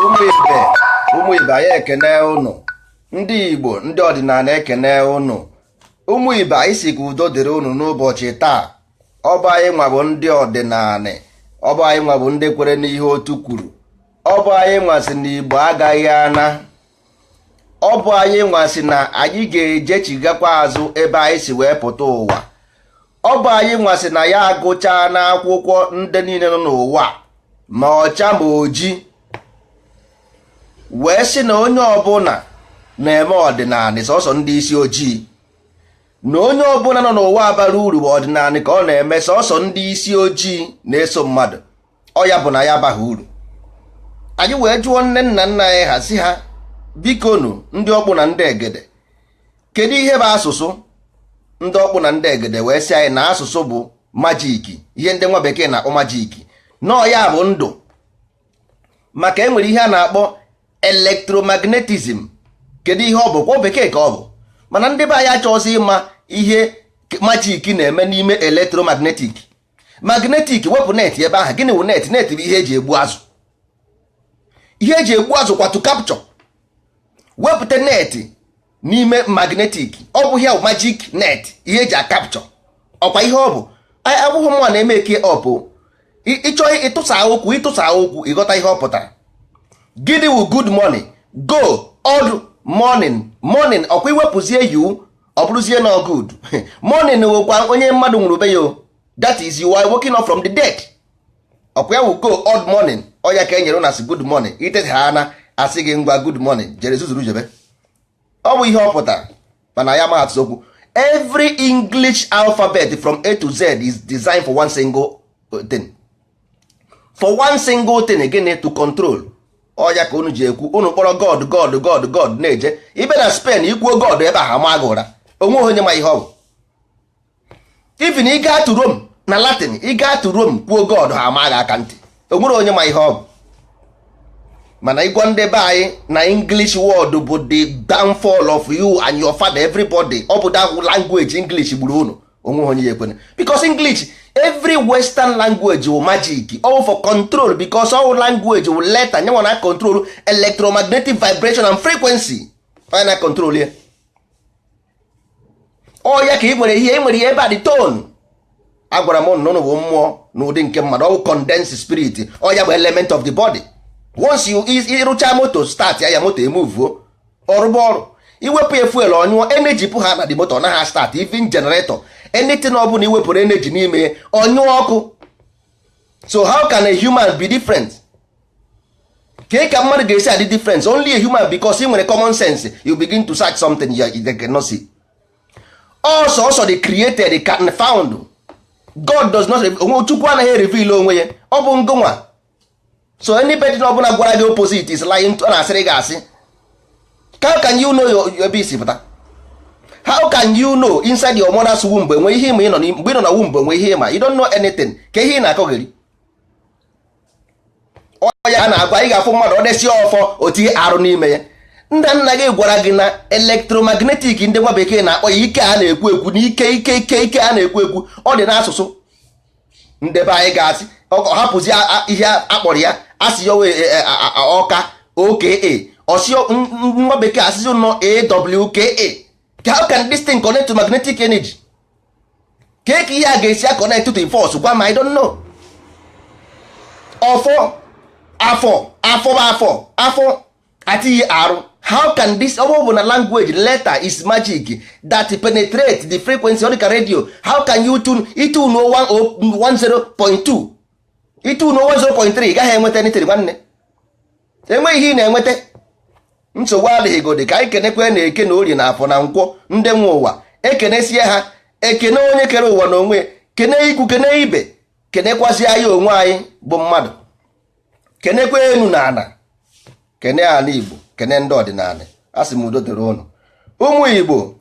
Ụmụ ibe, ụmụ ibe, anyị ekene ụnụ. Ndị Igbo, ndị ọdịnala, ekene ụnụ. Ụmụ ibe, anyị si ka udo dịrị ụnụ n'ụbọchị taa. Ọ bụ anyị nwa bụ ndị ọdịnala, ọ bụ anyị nwa bụ ndị kwere n'ihe otu kwuru, ọ bụ anyị nwa sị na Igbo agaghị ana, ọ bụ anyị nwa sị na anyị ga-eje chigakwa azụ ebe anyị si wee pụta ụwa. Ọ bụ anyị nwa sị na ya agụchaa n'akwụkwọ ndị niile nọ n'ụwa, ma ọcha ma oji, wee sị na onye ọbụla na-eme ọdịnala, sọsọ ndị isi ojii, na onye ọbụla nọ n'ụwa bara uru bụ ọdịnala ka ọ na-eme, sọsọ ndị isi ojii na-eso mmadụ. Ọ ya bụ na ya abaghị uru. Anyị wee jụọ nne nna nna anyị ha, sị ha, bikonu, ndị ọkpụ na ndị egede, kedu ihe bụ asụsụ? Ndị ọkpụ na ndị egede wee sị anyị na asụsụ bụ magic, ihe ndị nwa bekee na-akpọ magic. Nọọ ya bụ ndụ, maka e nwere ihe a na-akpọ electromagnetism. Kedu ihe ọ bụ? Kwa bekee ka ọ bụ, mana ndị be anyị achọghịzị ịma ihe magic na-eme n'ime electromagnetic. Magnetic, wepụ net ebe ahụ. Gịnị wụ net? Net bụ ihe eji egbu azụ, ihe eji egbu azụ kwa to capture. Wepụta net n'ime magnetic, ọ bụ ihe magic net, ihe eji a-capture. Ọkwa ihe ọ bụ abụghị mma na-eme eke ọpụ. Ịchọ ịtụsa okwu, ịtụsa okwu, ịghọta ihe ọ pụtara. Gịnị wụ good morning? Go odd morning, morning. Ọkwa iwepụzie you, ọ bụrụzie no good morning. Wụkwa onye mmadụ nwụrụ be ya o. That is, you are waking up from the dead. Ọkwa ya wụ go odd morning. Ọ ya ka e nyere na asị good morning. Itete ha na asị gị, ngwa, good morning, jere zuzuru jebe. Ọ bụ ihe ọ pụtara, mana ya maghị okwu. Every English alphabet from A to Z is designed for one single thing, for one single thing. Gịnị? To control. Ọ ya ka unu ji ekwu, unu kpọrọ God, God, God, God na-eje ibe na Spain. Ikwuo God ebe ahụ, ama gị ụra. Onweghị onye ma ihe ọ bụ. Even ị gaa to Rome na Latin, ị gaa to Rome kwuo God, ha ama gị aka ntị. Onwere onye ma ihe ọ bụ. Mana ịgwa ndị be anyị na English word bụ the downfall of you and your father, everybody. Ọ bụ that language English gburu unu. Onweghị onye ya ekwene, because English, every western language wụ magic, all for control, because all language wụ letter nyenwa na control electromagnetic vibration and frequency. Onye na control ya, ọ ya ka ị nwere ihe, ị nwere ihe ebe a dị tone. Agwara m nnụnụ bụ mmụọ n'ụdị nke mmadụ. Ọ bụ condensed spirit. Ọ ya bụ element of the body. Once you ịrụcha moto, start ya, ya moto emuvuo, ọrụba ọrụ. Iwepụ ya fuel, ọnyụọ. Energy pụ ha na the moto, ọ naghị start. Even generator, anything ọ bụla iwepụrụ energy n'ime ya, ọnyụọ ọkụ. So how can a human be different? Ka ka mmadụ ga-esi adị different? Only a human, because ị nwere common sense, you begin to search something you cannot see. Ọsọ ọsọ the created can found. God does not, onwe Chukwu anaghị reveal onwe ya. Ọ bụ ngụnwa. So anybody ọbụla gwara gị opposite is lying. Ọ na-asịrị gị asị. How can you know your ebe isi pụta? How can you know inside your mother's womb? Enwe ihe ịma? Ịnọ mgbe ị nọ na womb, enwe ihe ịma? You don't know anything. Ka ihe ị na-akọgheri? Ọ ya a na-agwa ị, ga-afụ mmadụ, ọ desi ọfọ, o tinye arụ n'ime ya. Nna nna gị gwara gị na electromagnetic, ndị nwa bekee na-akpọ ya ike a na-ekwu ekwu, na ike, ike, ike, ike a na-ekwu ekwu, ọ dị n'asụsụ. Ndebe anyị ga-asị ọ hapụzi ihe akpọrọ ya, asị ya ọka oka ọsị nwa bekee asịsị nọ awka. How can this thing connect to magnetic energy? Ka ka ihe a ga-esi connect to force? Gwa m, I don't know. Ọfọ, afọ, afọ bụ afọ, afọ atighi arụ. How can this, ọ bụ na language letter is magic that penetrate the frequency? Ọ dị ka radio. How can you tune itune 10.2, itune 10.3? Ị gaghị enweta anything, nwanne. Enweghị ihe ị na-enweta. Nsogbu adịghị. Godi ka anyị kenekwe na Eke na Orie na Afọ na Nkwọ, ndị nwe ụwa. Ekenesie ha, ekene onye kere ụwa na onwe, kene ikwu, kene ibe, kenekwazie anyị onwe anyị bụ mmadụ, kenekwe enu na ana, kene ala Igbo, kene ndị ọdịnala. A sị m udo dịrị ụnụ, ụmụ Igbo.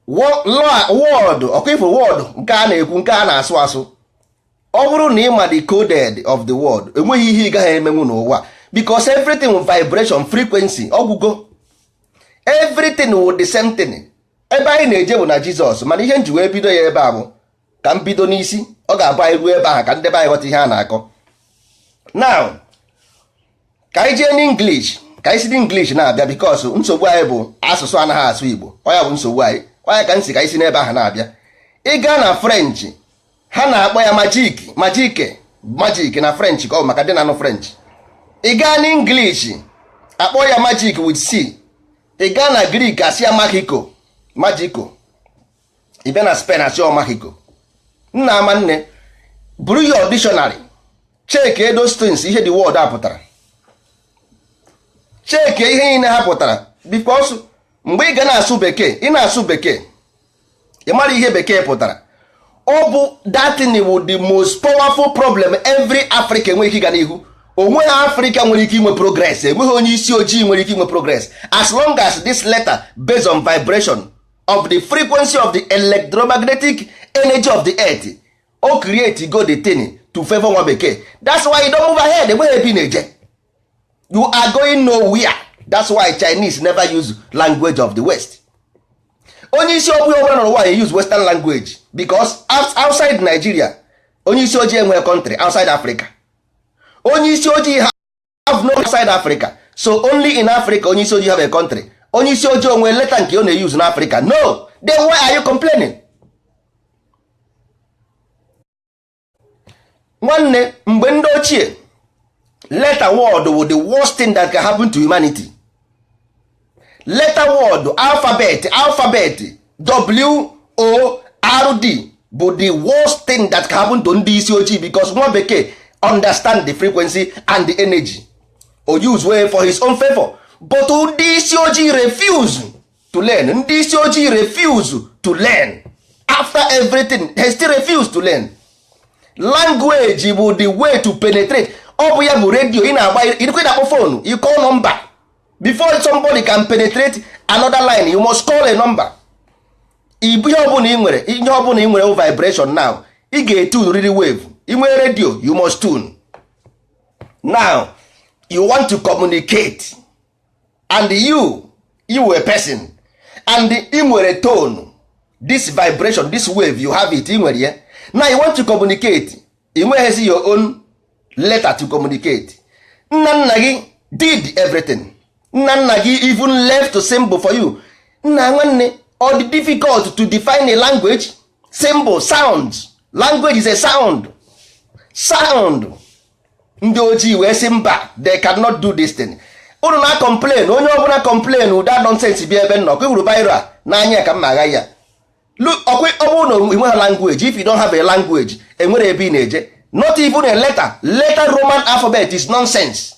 Word ọkwa ifo, word nke a na-ekwu, nke a na-asụ asụ, ọ bụrụ na ị ma the coded of the word, enweghị ihe ị gaghị emenwu n'ụwa, because everything with vibration, frequency, ọgwụgo. Everything with the same thing. Ebe anyị na-eje bụ na Jizọs. Mana ihe nji wee bido ya ebe a bụ ka m bido n'isi. Ọ ga-abụ anyị ruo ebe ahụ, ka ndị be anyị ghọta ihe a na-akọ. Now, Ka anyị jee n'English, ka anyị si n'English na-abịa, because nsogbu anyị bụ asụsụ anaghị asụ Igbo. Ọ ya bụ nsogbu anyị. Ọ ya ka m si ka anyị si n'ebe ahụ na-abịa. Ị gaa na French, ha na-akpọ ya magic, magic, magic na French, ka ọ bụ maka dị na anụ French. Ị gaa n'English, akpọ ya magic with C. Ị gaa na Greek, asị ya magico, magico. Ị bịa na Spain, asị ọ magico. Nna ama nne, buru your dictionary, check those things, ihe the word a pụtara. Check ihe niile ha pụtara, because mgbe ị ga na-asụ Bekee, ị na-asụ Bekee, ị mara ihe Bekee pụtara. Ọ bụ datin bụ the most powerful problem every Africa enweghị ike ịga n'ihu. Onweghị Africa nwere ike inwe progress, enweghị onye isi ojii nwere ike inwe progress, as long as this letter based on vibration of the frequency of the electromagnetic energy of the earth o create go the thing to favor nwa Bekee. That's why you don't move ahead. Enweghị ebe ị na-eje. You are going nowhere. That's why Chinese never use language of the West. Onye isi ọbụla ọbụla n'ụwa use Western language, because outside Nigeria, onye isi ojii enweghị country outside Africa. Onye isi ojii have no outside Africa, so only in Africa onye isi ojii have a country. Onye isi ojii onwe letter nke ọ na-use n'Africa? No. Then why are you complaining? Nwanne, mgbe ndị ochie, letter word wụ the worst thing that can happen to humanity. Letter word, alphabet, alphabet W O R D bụ the worst thing that can happen to ndị isi ojii, because nwa Bekee understand the frequency and the energy o use way for his own favor. But ndị isi ojii refuse to learn. Ndị isi ojii refuse to learn. After everything, they still refuse to learn. Language bụ the way to penetrate. Ọ bụ ya bụ radio ị na-agba, ị na-akpọ phone, you call number. Before somebody can penetrate another line, you must call a number. Ihe ọbụla ị nwere, ihe ọbụla ị nwere vibration. Now ị ga-etune riri wave. Ị nwere radio, you must tune. Now you want to communicate and you a person and ị nwere tone, this vibration, this wave, you have it, ị nwere ya. Now you want to communicate, ị nweghịzi your own letter to communicate. Nna nna gị did everything. Nna nna gị even left symbol for you. Nna nwanne, ọ dị difficult to define a language? Symbol, sounds. Language is a sound, sound. Ndị ojii wee sị mba, they cannot do this thing. Unu na complain, onye ọbụla complain ụda nonsense bịa ebe nnọkọ iwuru biro a n'anya ka m ma agha ya. Ọ bụrụ na ị nweghị language, if you don't have a language, enwere ebe ị na-eje. Not even a letter. Letter Roman alphabet is nonsense,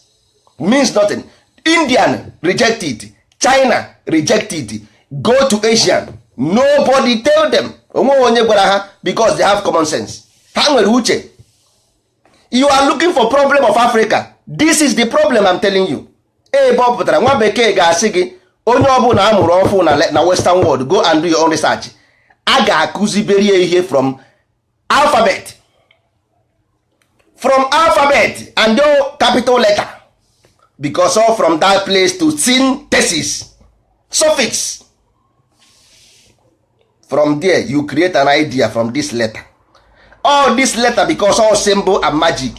means nothing. Indian reject it, China reject it, go to Asian, nobody tell them. Onweghị onye gwara ha, because they have common sense. Ha nwere uche. You are looking for problem of Africa. This is the problem I'm telling you. Ebe ọ pụtara, nwa Bekee ga-asị gị onye ọbụla a mụrụ ọfụ na Western world, go and do your own research. A ga-akụziberi ya ihe from alphabet, from alphabet and the capital letter, because all from that place to synthesis suffix. From there you create an idea from this letter, all this letter, because all symbol and magic.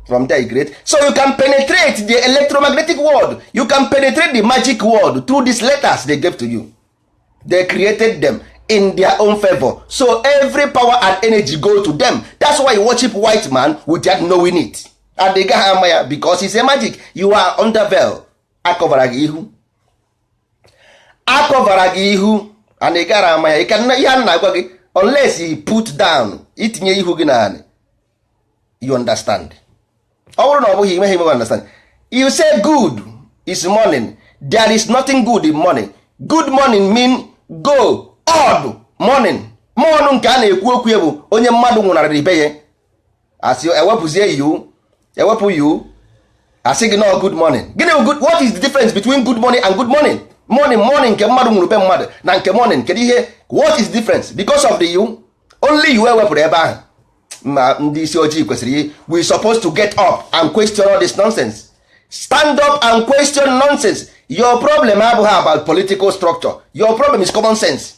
From there you create, so you can penetrate the electromagnetic world, you can penetrate the magic world through these letters they gave to you. They created them in their own favor, so every power and energy go to them. That's why you worship white man without knowing it, and they gaghị ama ya, because it's a magic. You are under veil. Akọvara gị ihu, akọvara gị ihu, and ị gara ama ya. Ihe a na-agwa gị, unless you put down, itinye ihu gị naanị, you understand. Ọ bụrụ na ọ bụghị imeghe ime understand. You say good is morning. There is nothing good in morning. Good morning mean go odd morning. Mọnụ nke a na-ekwu okwu ya bụ onye mmadụ nwụnarịrị ibe ya, asị ewepụzie you, ewepụ you, asị gị no good morning. Gịnị bụ good? What is the difference between good morning and good morning? Morning, morning nke mmadụ nwụrụ be mmadụ na nke morning, kedu ihe? What is the difference? Because of the you, only you ewepụrụ ebe ahụ. Ma ndị isi ojii kwesịrị, we supposed to get up and question all this nonsense. Stand up and question nonsense. Your problem abụghị about political structure. Your problem is common sense.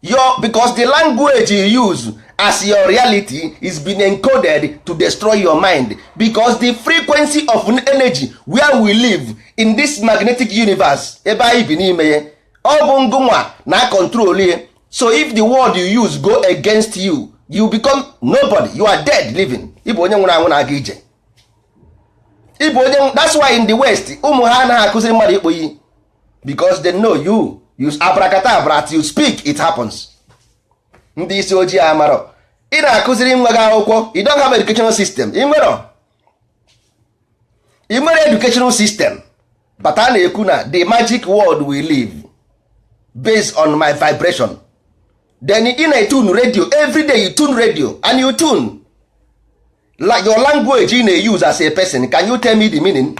Your, because the language you use As your reality is been encoded to destroy your mind, because the frequency of energy where we live in this magnetic universe, ebe anyị bi n'ime ya, ọ bụ ngụnwa na control ya. So if the word you use go against you, you become nobody. You are dead living. Ịbụ onye nwụrụ anwụ na-aga ije. Ịbụ onye. That's why in the West, ụmụ ha anaghị akụziri mmadụ ikpo iyi, because they know you use abracadabra. You speak, it happens. Ndị isi ojii amarọ. Ị na-akụziri nwa gị akwụkwọ, you don't have educational system. Ị nwere educational system, but a na-ekwu na the magic world we live based on my vibration. Then ị na-etune radio every day. You tune radio and you tune like your language ị na-use as a person. Can you tell me the meaning?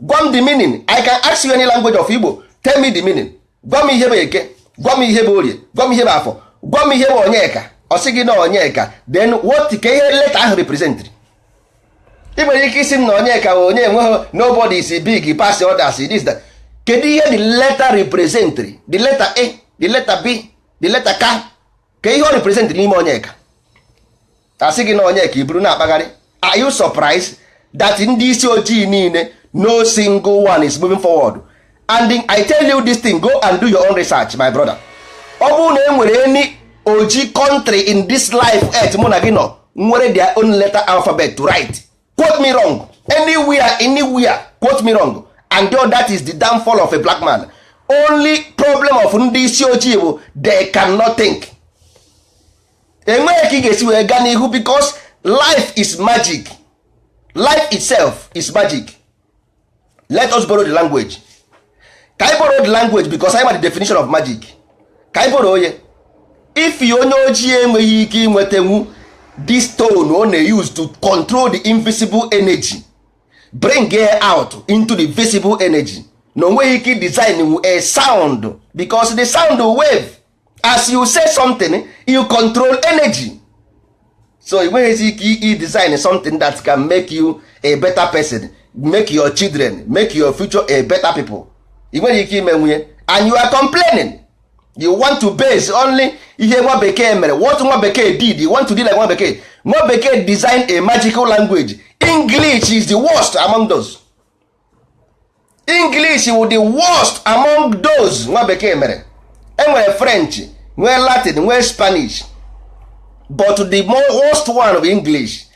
Gwa m the meaning. I can ask you any language of Igbo, tell me the meaning. Gwa m ihe bụ Eke, gwa m ihe bụ Orie, gwa m ihe bụ Afọ, gwa m ihe bụ Onyeka. Ọ sị gị na Onyeka, then what ka ihe letter ahụ represent? Ị nwere ike isi m na Onyeka bụ onye enweghị, nobody is big pass others, this, that. Kedu ihe the letter represent? The letter A, the letter B, the letter K, ka ihe ọ represent n'ime Onyeka? Asị gị na Onyeka iburu na-akpagharị. Are you surprised that ndị isi ojii niile, no single one is moving forward? And I tell you this thing, go and do your own research, my brother. Ọ bụrụ na e nwere any oji country in this life earth mụ na gị nọ nwere their own letter alphabet to write, quote me wrong anywhere, anywhere, quote me wrong. And though that is the downfall of a black man. Only problem of ndị isi ojii bụ they cannot think. Enweghị ka ị ga-esi wee gaa n'ihu, because life is magic. Life itself is magic. Let us borrow the language. Ka anyị borrow the language, because anyị ma the definition of magic. Ka anyị borrow onye. If onye ojii enweghị ike inwetanwu this stone ọ na-use to control the invisible energy, bring it out into the visible energy, na o nweghị ike design a sound, because the sound wave, as you say something, you control energy. So ị nweghịzi ike i design something that can make you a better person, make your children, make your future a better people. Ị nwere ike ime nwunye and you are complaining. You want to base only ihe nwa bekee mere, what nwa bekee did. You want to do like nwa bekee. Nwa bekee design a magical language. English is the worst among those. English was the worst among those nwa bekee mere. Enwere French, nwee Latin, nwee Spanish, but the more worst one bụ English.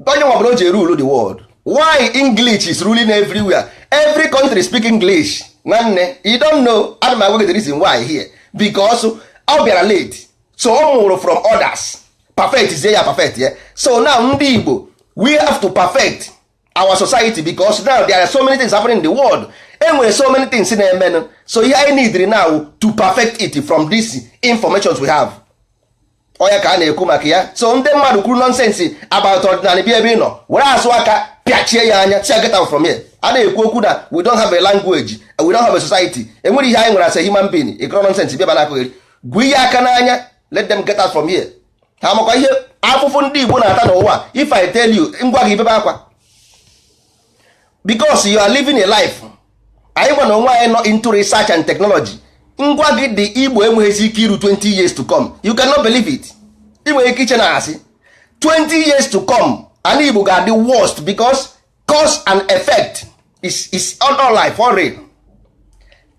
Onye nwa bụrụ o ji rule the world. Why English is ruling everywhere? Every country speak English. Nwanne, you don't know. Ana m agwa gị the reason why here, because ọ bịara late, so ọ mụrụ from others, perfect zie ya, perfect ya. So now ndị Igbo, we have to perfect our society, because now there are so many things happening in the world. Enwere so many things na-emenụ. So ihe anyị need now to perfect it from these informations we have. Ọya ka a na-ekwu maka ya. So ndị mmadụ kwuru nonsense about ọdịnala, bịa ebe ị nọ, were azụ aka pịachie ya anya, si get out from here. A na-ekwu okwu na we don't have a language, we don't have a society. Enwere ihe anyị nwere as a human being. Ịkọrọ nonsense bịa na akụghịrị gwu ihe aka n'anya. Let them get out from here. Ha makwa ihe afụfụ ndị Igbo na-ata n'ụwa. If I tell you, ngwa gị bebe akwa, because you are living a life. Anyị gwa na onwe anyị nọ into research and technology. Ngwa gị, dị Igbo enweghịzi ike iru 20 years to come. You cannot believe it. Ị nwere ike iche na asị 20 years to come, ana Igbo ga-adị worst, because cause and effect is all life, all real.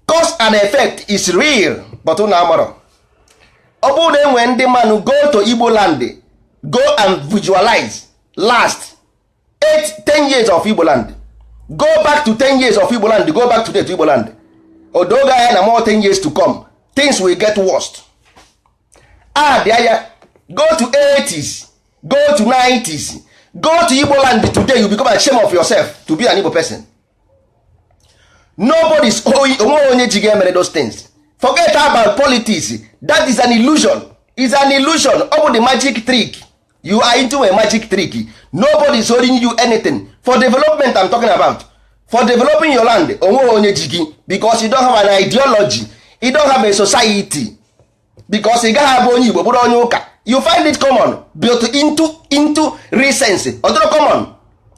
Cause and effect is real, but unu amarọ. Ọ bụrụ na enwere ndị mmanụ, go to Igbo land, go and visualize last 8 10 years of Igbo land. Go back to 10 years of Igbo land. Go back today to Igbo land. Odoge anya na more 10 years to come, things will get worst. Abịa ya, go to 80s, go to 90s, go to Igbo land today, you become ashamed of yourself to be an Igbo person. Nobody is onwe onye ji ga-emere those things. Forget about politics. That is an illusion, is an illusion. Ọ bụ the magic trick. You are into a magic trick. Nobody is holding you anything for development. I'm talking about for developing your land. Onwe onye ji gị, because you don't have an ideology, you don't have a society, because ị gaghị abụ onye Igbo bụrụ onye ụka. You find it common, built into real sense. Ọ dịrọ common.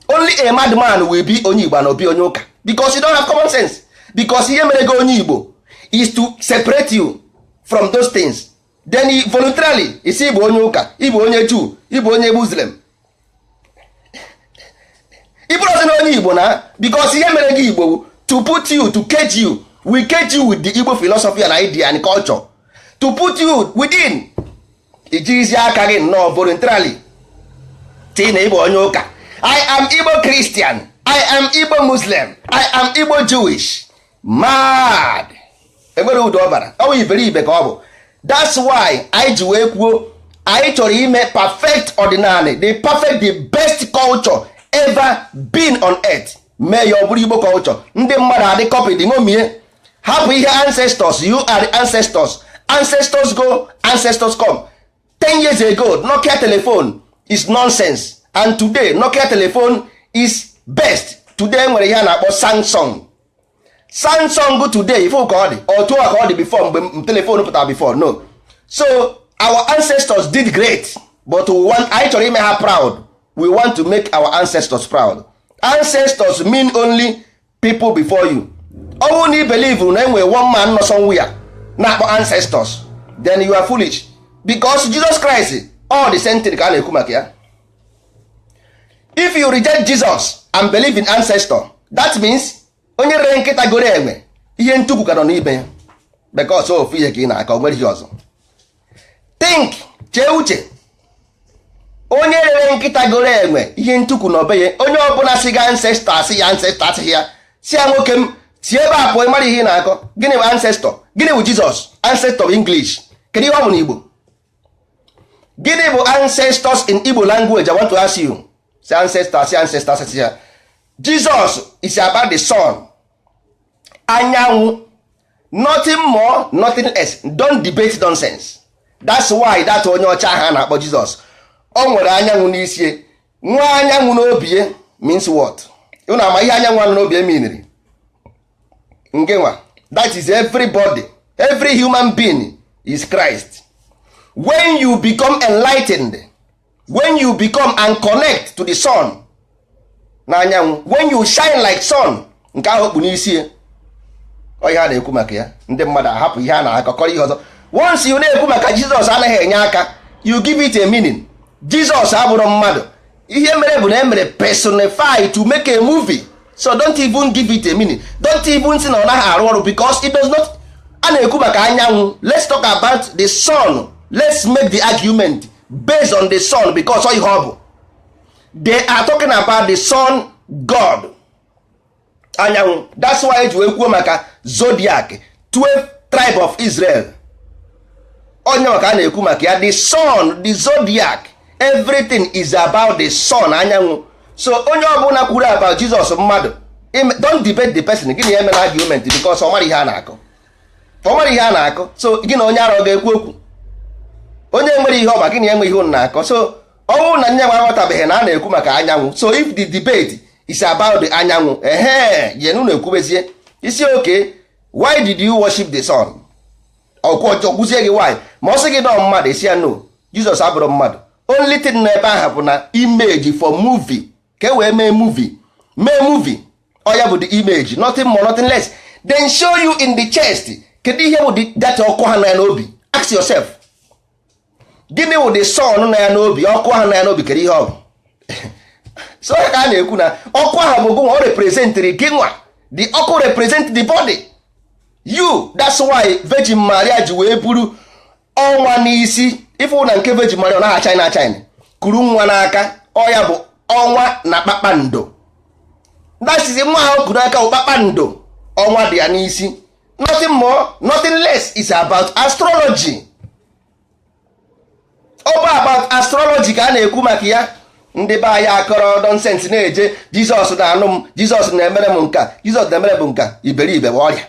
Only a madman will be onye Igbo and obi onye ụka, because you don't have common sense, because ihe mere gị onye Igbo is to separate you from those things. Then voluntarily isi ịbụ onye ụka, ịbụ onye Juu, ịbụ onye Muslim, ịbụrụzi na onye Igbo na because ihe mere gị Igbo, to put you, to cage you, we cage you with the Igbo philosophy and idea and culture to put you within. Ijirizi aka gị nnọọ voluntarily tii na ịbụ onye ụka. I am Igbo Christian, I am Igbo Muslim, I am Igbo Jewish. Mad, enwere ụdị ọbara ọ bụ iberibe ka ọ bụ. That's why anyị ji wee kwuo anyị chọrọ ime perfect ọdịnala, the perfect, the best culture ever been on earth. Mee ya ọ bụrụ Igbo culture, ndị mmadụ adị copy dị ṅomie, hapụ ihe ancestors. You are the ancestors. Ancestors go, ancestors come. 10 years ago, Nokia telephone is nonsense, and today Nokia telephone is best. Today nwere ihe a na-akpọ Samsung. Samsung today, ife ka ọ dị otu a ka ọ dị before, mgbe telephone pụtara before? No. So our ancestors did great, but we want, anyị chọrọ ime ha proud. We want to make our ancestors proud. Ancestors mean only people before you. Ọ bụrụ na ị believe na enwere one man nọ somewhere na-akpọ ancestors, then you are foolish, because Jesus Christ, all the same thing ka a na-ekwu maka ya. If you reject Jesus and believe in ancestor, that means onye rere nkịta goro enwe, ihe ntukwu ka nọ n'ibe ya, because ofu ihe ka ị na-aka, o nwere ihe ọzọ. Think, chee uche. Onye rere nkịta goro enwe, ihe ntukwu na obe ya. Onye ọbụla si ga ancestor, asị ya ancestor, asị ya, si ya nwoke m si ebe a pụọ. Ịmara ihe ị na-akọ? Gịnị bụ ancestor? Gịnị bụ Jesus? Ancestor bụ English. Kedu ihe ọ bụ n'Igbo? Gịnị bụ ancestors in Igbo language? I want to ask you. Si ancestor, si ancestor, si ya Jesus is about the sun, anyanwụ, nothing more, nothing less. Don't debate nonsense. That's why that onye ọcha ahụ a na-akpọ Jesus, o nwere anyanwụ n'isi, nwa anyanwụ n'obi means what? Unu ama ihe anyanwụ anụ n'obi eminiri nke nwa? That is everybody, every human being is Christ. When you become enlightened, when you become and connect to the sun na anyanwụ, when you shine like sun, nke ahụ kpu n'isi ọ ihe a na-ekwu maka ya. Ndị mmadụ ahapụ ihe a na-akọkọrọ ihe ọzọ. Once you na-ekwu maka Jizọs, anaghị enye aka. You give it a meaning. Jizọs abụrụ mmadụ. Ihe mere bụ na e mere personify to make a movie. So don't even give it a meaning. Don't even say na ọ naghị arụ ọrụ, because it does not. A na-ekwu maka anyanwụ. Let's talk about the sun. Let's make the argument based on the sun, because ọ ihe ọ bụ, they are talking about the sun god, anyanwụ. That's why eji wee kwuo maka zodiac, 12 tribe of Israel. Onye maka a na-ekwu maka ya, the sun, the zodiac, everything is about the sun, anyanwụ. So onye ọbụla kwuru about Jesus mmadụ, don't debate the person. Gịnị ya mere argument? Because ọ mara ihe a na-akọ, ọ mara ihe a na-akọ. So gị na onye ara ọ ga-ekwu okwu? Onye nwere ihe ọma, gịnị enwe ihe unu na-akọ? So ọnwụ na nye aghọtabeghị na a na-ekwu maka anyanwụ. So if the debate is about the anyanwụ, ehe, yenu na-ekwubezie isi oke, why did you worship the sun? Ọkwụzie gị why. Ma ọ sị gị nọ mmadụ, isi ya no, Jesus abụrụ mmadụ. Only thing nọ ebe ahụ bụ na image for movie, ka e wee mee movie, mee movie. Ọ ya bụ the image, nothing more, nothing less. Then show you in the chest. Kedu ihe bụ that ọkụ ha nọ ya n'obi? Ask yourself, gịnị bụ the sun nọ ya n'obi, ọkụ ahụ nọ ya n'obi? Kedu ihe ọ bụ? So ya ka a na-ekwu na ọkụ ahụ bụ gụnwa. Ọ representịrị gị nwa. The ọkụ represent the body, you. That's why Virgin Maria ji wee buru ọnwa n'isi. Ife na nke Virgin Maria, ọ naghị China China kuru nwa n'aka. Ọ ya bụ ọnwa na kpakpando. That nwa ahụ kuru aka bụ kpakpando, ọnwa dị ya n'isi. Nothing more, nothing less. Is about astrology. Ọ bụ about astrology ka a na-ekwu maka ya. Ndị be anyị akọrọ nonsense na-eje Jizọs na-anụ m, Jizọs na-emere m nka, Jizọs na-emere m nka. Iberibe bụ ọrịa.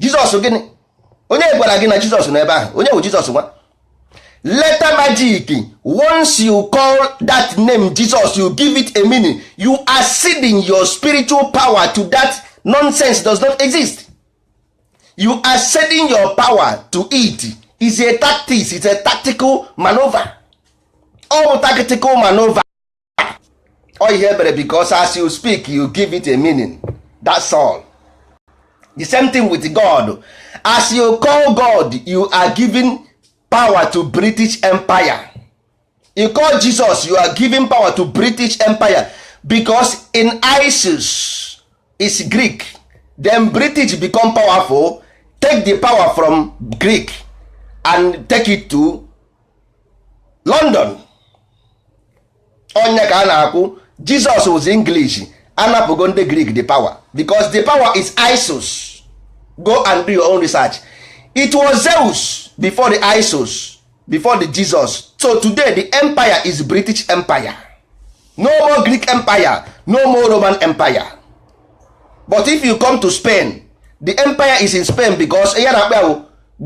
Jizọs gịnị? Onye gwara gị na Jizọs nọ ebe ahụ? Onye bụ Jizọs nwa? Letter magic. Once you call that name Jesus, you give it a meaning. You are ceding your spiritual power to that nonsense does not exist. You are ceding your power to it. Is a tactics. It's a tactical maneuver. Ọ bụ tactical maneuver. Ọ ihe mere, because as you speak, you give it a meaning. That's all. The same thing with God. As you call God, you are giving power to British Empire. You call Jesus, you are giving power to British Empire, because in ISIS is Greek. Then British become powerful, take the power from Greek and take it to London. Onye ka a na-akwụ? Jesus was English. Anapụgo ndị Greek the power, because the power is ISIS. Go and do your own research. It was Zeus before the ISIS, before the Jesus. So today the empire is British Empire. No more Greek Empire, no more Roman Empire. But if you come to Spain, the empire is in Spain, because ya na-akpọ ya bụ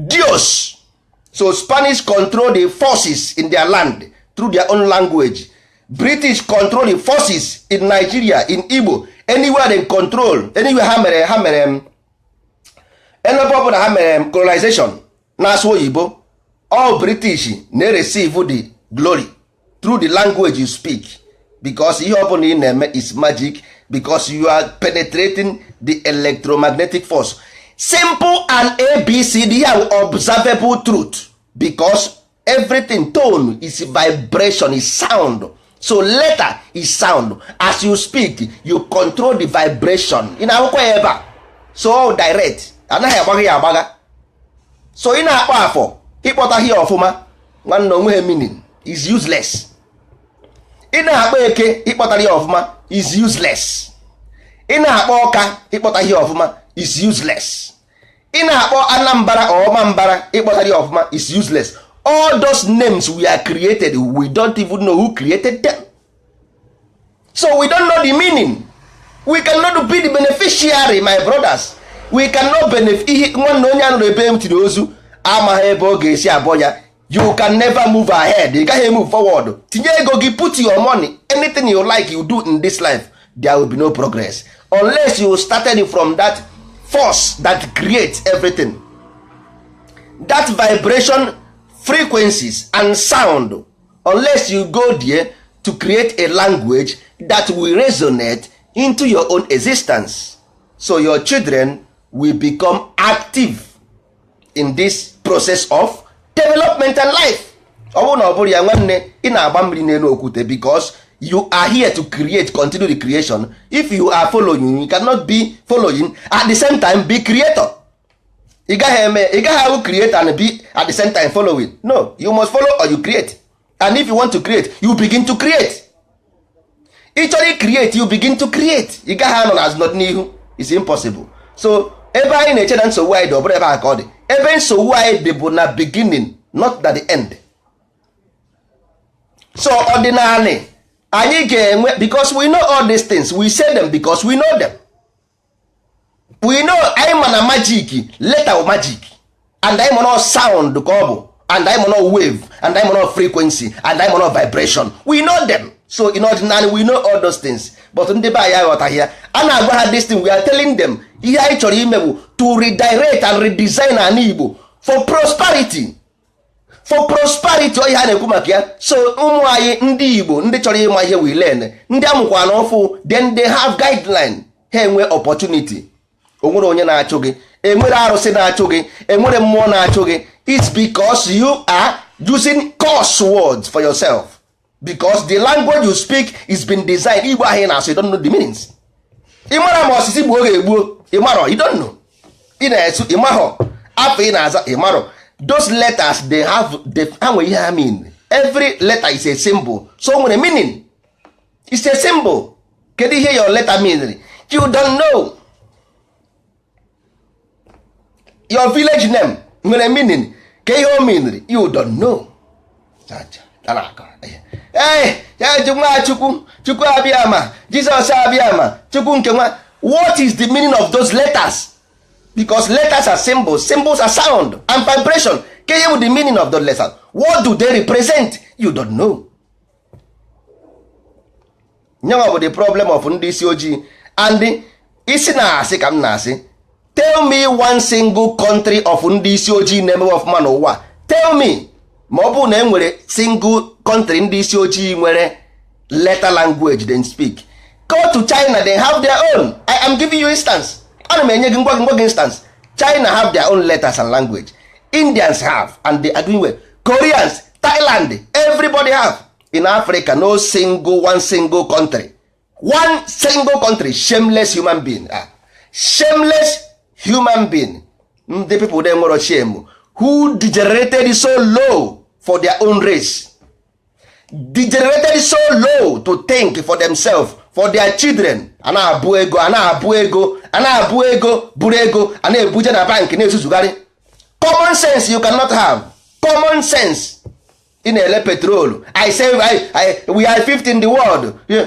Dios. So Spanish control the forces in their land through their own language. British control the forces in Nigeria, in Igbo, anywhere they control, anywhere ha mere ebe ọbụla ha mere colonization na-asụ oyibo, all British na-receive the glory through the language you speak, because ihe ọbụla ị na-eme is magic, because you are penetrating the electromagnetic force. Simple and abcd ya, observable truth, because everything, tone is vibration, is sound. So letter is sound. As you speak, you control the vibration. Ị na-akwụkwọ ya ebe a, so direct, anaghị agbagha ya agbagha. So ị na-akpọ afọ, ịkpọtaghị ya ọfụma, nwanne, onweghị meaning, is useless. Ị na-akpọ eke, ịkpọtara ya ọfụma, is useless. Ị na-akpọ ọka, ịkpọtaghị ya ọfụma, is useless. Ị na-akpọ Anambra, ọma mbara, ịkpọtara ya ọfụma, is useless. All those names we are created, we don't even know who created them, so we don't know the meaning. We cannot be the beneficiary, my brothers. We cannot benefit. Ihe nwanne, onye anụrụ ebe m tiri ozu amaghị ebe ọ ga-esi abọ ya. You can never move ahead. Ị gaghị move forward. Tinye ego gị, put your money, anything you like you do in this life, there will be no progress unless you started from that force that creates everything, that vibration, frequencies and sound. Unless you go there to create a language that will resonate into your own existence, so your children will become active in this process of development and life. Ọ bụrụ na ọ bụrụ ya, nwanne, ị na-agba mmiri n'elu okwute, because you are here to create, continue the creation. If you are following, you cannot be following at the same time be creator. Ị gaghị eme, ị gaghị ahụ create and be at the same time following. No, you must follow or you create. And if you want to create, you begin to create. Ị chọrọ create, you begin to create. Ị gaghị anọ n'azụ n'ọdịnihu. It's impossible. So ebe anyị na-eche na nsogbu anyị dị, ọ bụrụ ebe a ka ọ dị. Ebe nsogbu anyị dị bụ na beginning, not at the end. So ọdịnala anyị ga-enwe, because we know all these things. We say them because we know them. We know, anyị ma na magic letter magic, and anyị ma na sound ka ọ bụ, and anyị ma na wave, and anyị ma na frequency, and anyị ma na vibration. We know them. So in ọdịnala we know all those things, but ndị be anyị aghọtaghị ya. A na-agwa ha this thing, we are telling them. Ihe anyị chọrọ ime bụ to redirect and redesign ala Igbo for prosperity, for prosperity. Ọ ihe a na-ekwu maka ya. So ụmụ anyị ndị Igbo, ndị chọrọ ịma ihe, we learn. Ndị amụkwa na ọfụ, then they have guideline, ha enwe opportunity. Onwere onye na-achụ gị, enwere arụsị na-achụ gị, enwere mmụọ na-achụ gị. It's because you are using curse words for yourself, because the language you speak is been designed. Igbo ahụ ị na-asụ, you don't know the meanings. Ị mara ma osisi gbuo ga-egbuo, ị marọ. You don't know. Ị na-esu, ị marọ afọ ị na-aza, ị marọ those letters. They have they, ha nwere ihe ha mean. Every letter is a symbol, so o nwere meaning. It's a symbol. Kedu ihe your letter mean? You don't know. Your village name nwere meaning. Ka ihe o meanri? You don't know. Ee, nwa Chukwu, Chukwu abịa ma Jizọs abịa ma Chukwu nke nwa. What is the meaning of those letters? Because letters are symbols, symbols are sound and vibration. Ka ihe bụ the meaning of those letters? What do they represent? You don't know. Nyanwa bụ the problem of ndị isi ojii and isi na-asị ka m na-asị. Tell me one single country of ndị isi ojii na-emewe ọfụma n'ụwa. Tell me, ma ọ bụrụ na e nwere single country ndị isi ojii nwere letter language they speak. Go to China, they have their own. I am giving you instance. Ana m enye gị ngwa gị, ngwa gị instance. China have their own letters and language. Indians have, and they are doing well. Koreans, Thailand, everybody have. In Africa, no single one, single country, one single country. Shameless human being. Ah. Shameless human being. Ndị people dey nwere shame, who degenerated so low for their own race, degenerated so low to think for themselves, for their children. A na-abụ ego, a na-abụ ego, a na-abụ ego, buru ego a na-ebuje na bank, na-ezuzugharị. Common sense, you cannot have common sense. Ị na-ele petrol. I say we are fifth in the world. Yeah.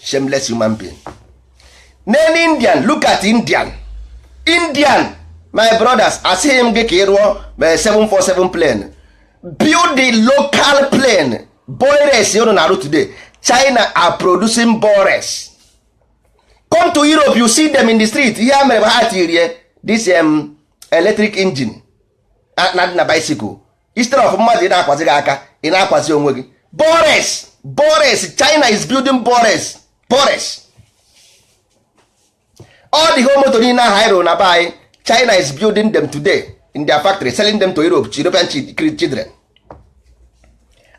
Shameless human being. Name Indian. Look at Indian. Indian, my brothers, asịghị m gị ka ị rụọ 747 plane. Build the local plane. Boeing unu na-arụ today, China are producing Boeing. Come to Europe, you see them in the street. Ihe a mere bụ ha tirie this electric engine na dị na bicycle. Instead of mmadụ ị na-akwazi gị aka, ị na-akwazi onwe gị. Boeing, Boeing. China is building Boeing, Boeing. All the whole motor niile ahụ anyị rụrụ na be anyị, China is building them today in their factory, selling them to Europe, European children.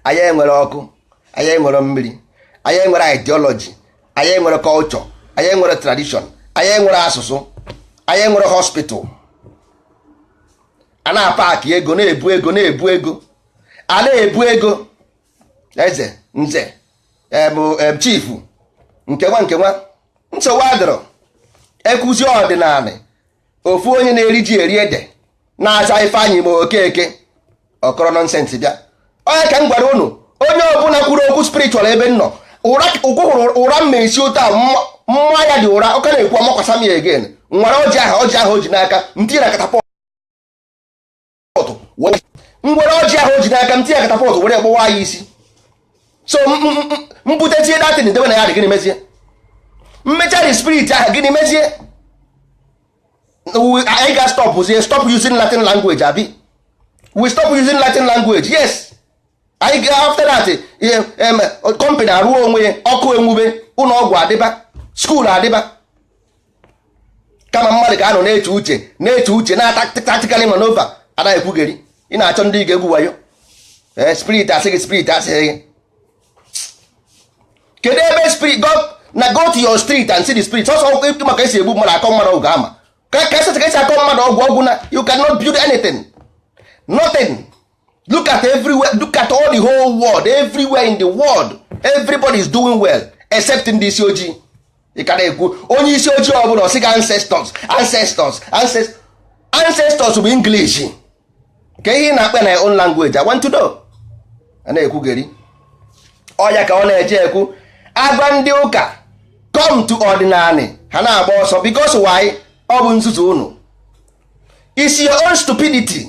Anyị enwere ọkụ, anyị enwere mmiri, anyị enwere ideology, anyị enwere culture, anyị enwere tradition, anyị enwere asụsụ, anyị enwere hospital. A na-apaki ego, na-ebu ego, na-ebu ego, a na-ebu ego. Eze nze em chief nke nwa nke nwa, nsogbu adịrọ. Ekuzi ọdịnala, ofu onye na-eri ji eri ede na-aza Ifeanyị ma Okeke ọkọrọ nonsense bịa. Onye ka m gwara unu, onye ọbụla kwuru okwu spiritual ebe m nọ, ụra ụkwụ hụrụ ụra m esi ụta mma ya dị ụra. Ọka na-ekwu ọmakwasa m ya again. Nwere ọjị ahụ, ọjị ahụ o ji n'aka m tinye na catapult. Ngwere ọjị ahụ o ji n'aka m tinye na catapult were gbawa ya isi. So m butezie datin debe na ya dị. Gịnị mezie? Mmecha spirit ahụ, gịnị mezie? Anyị ga stop zie, stop using Latin language, abi we stop using Latin language? Yes. Anyị ga after that company arụọ onwe ya, ọkụ enwube, ụlọ ọgwụ adịba, school adịba. Kama mmadụ ga-anọ na-eche uche, na-eche uche na tactically maneuver, anaghị ekwugheri. Ị na-achọ ndị ga-egwu wayo. Spirit asị gị, spirit asịghị gị. Kedu ebe spirit? Go na, go to your street and see the spirit. Sọsọ maka esi egbu mmadụ, akọ mmadụ ọgwụ, ama ka esi akọ mmadụ ọgwụ, ọgwụ na you cannot build anything, nothing. Look at everywhere, look at all the whole world. Everywhere in the world, everybody is doing well except ndị isi ojii. Ị ka na-ekwu onye isi ojii ọbụla ọsị ga ancestors, ancestors, ancestors, ancestors bụ English. Ka ihe ị na-akpa na own language, I want to know. A na-ekwugheri ọya ka ọ na-eje ekwu agwa ndị ụka come to ọdịnala, ha na-agba ọsọ. Because why? Ọ bụ nzuzu unu, is your own stupidity.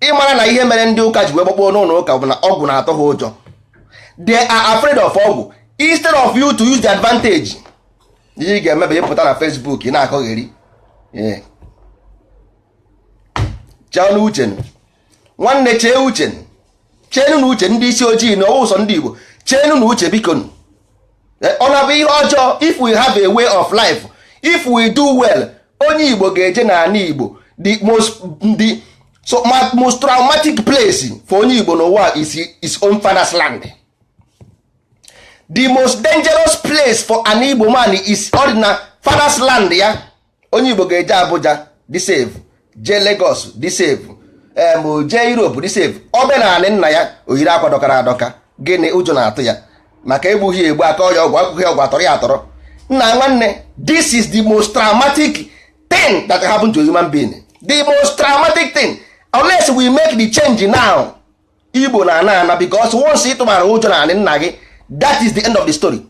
Ịmara na ihe mere ndị ụka ji wee gbakpọọ n'ụlọ ụka bụ na ọgwụ na-atọ ha ụjọ. They are afraid of ọgwụ. Instead of you to use the advantage, ihe ị ga-eme bụ ịpụta na Facebook, ị na-akọgheri. Chee n'uche, nwanne, chee uche, cheenu na uche. Ndị isi ojii na ọwụ ụzọ ndị Igbo, cheenu na uche, biko. Ọ na-abụ ihe ọjọọ if we have a way of life, if we do well, onye Igbo ga-eje n'ala Igbo. The most, the so most traumatic place for onye Igbo n'ụwa is his own father's land. The most dangerous place for an Igbo man is ordinary father's land ya. Onye Igbo ga-eje Abuja dị safe, jee Lagos dị safe, jee Europe dị safe. Ọ bịa na anị nna ya, oyiri akwa dọkara adọka. Gịnị? Ụjọ na-atụ ya maka egbughị egbu, aka ọya ọgwụ, akwụghị ọgwụ, atọrọ ya atọrọ. Nna nwanne, this is the most traumatic thing that can happen to a human being, the most traumatic thing. Unless we make the change now, Igbo na ana ana, because once ị tụmara ụjọ na anị nna gị, that is the end of the story.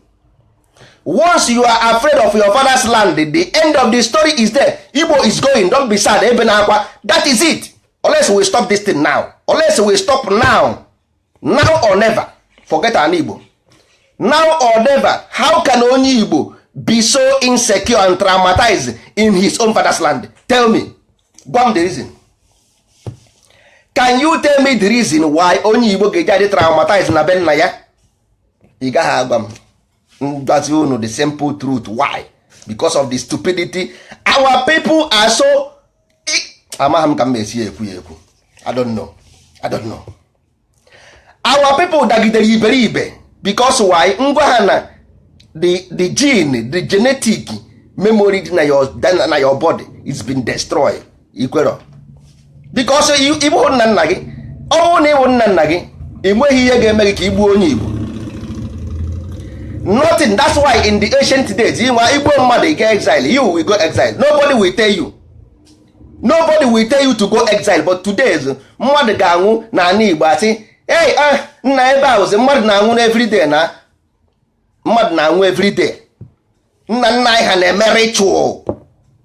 Once you are afraid of your father's land, the end of the story is there. Igbo is going. Don't be sad, ebe na akwa. That is it. Unless we stop this thing now, unless we stop now, now or never. Forget an Igbo, now or never. How can onye Igbo be so insecure and traumatized in his own father's land? Tell me. Gwa m the reason. Can you tell me the reason why onye Igbo ga-eji adị traumatized na be nna ya? Ị gaghị agwa m. Ngwazi unu the simple truth why: because of the stupidity. Our people are so, amaghị m ka m esi ekwu ya ekwu. I don't know. I don't know. Our people dagidere iberibe because why? Ngwa ha na the gene, the genetic memory dị na your body is been destroyed. Ikwero because ịbụ nna nna gị, ọ bụrụ na ịbụ nna nna gị, ị nweghị ihe ga-eme gị ka ị gbuo onye Igbo. Nothing. That's why in the ancient days, ịnwa igbo mmadụ go exile, you will go exile. Nobody will tell you, nobody will tell you to go exile. But today, mmadụ ga-anwụ n'ala Igbo, asị, "Hey, nna, ebe a ozi mmadụ na-anwụ na everyday, na mmadụ na-anwụ everyday." Nna nna anyị ha na-eme ritual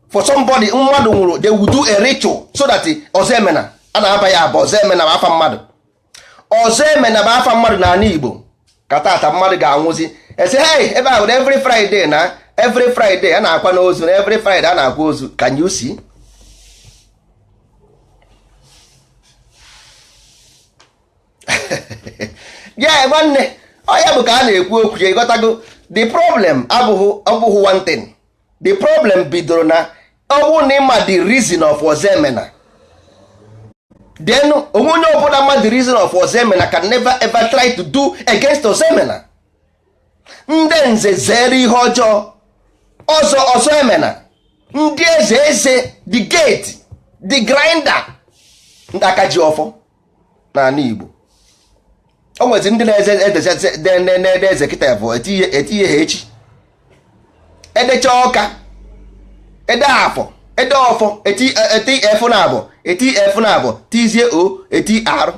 for somebody. Mmadụ nwụrụ, they will do a ritual so that ọzọ emena. A na-aba ya aba, ọzọ emena bụ afa mmadụ, ọzọ emena bụ afa mmadụ n'ala Igbo. Ka tata mmadụ ga-anwụzi, ese, "Hey, ebe ahụ every Friday, na every Friday a na-akwa n'ozu, na every Friday a na-akwa ozu." Can you see? Yeah, nwanne, ọ ya bụ ka a na-ekwu okwu ya. Ịghọtago? The problem abụghị, ọ bụghị one thing. The problem bidoro na ọ bụrụ na ịma the reason of Ozemena, then onwe onye ọbụla ma the reason of Ozemena can never ever try to do against Ozemena. Ndị nze zere ihe ọjọọ ọzọ, ọzọ emena. Ndị eze, eze, the gate, the grinder, ndị aka ji ọfọ n'ala Igbo. O nwezi ndị na-eze na-ede eze kịta bụ etinye ha echi, edecha ọka, ede afọ, ede ọfọ, eti eti f na abụ, eti f na abụ, tizie o, eti arụ.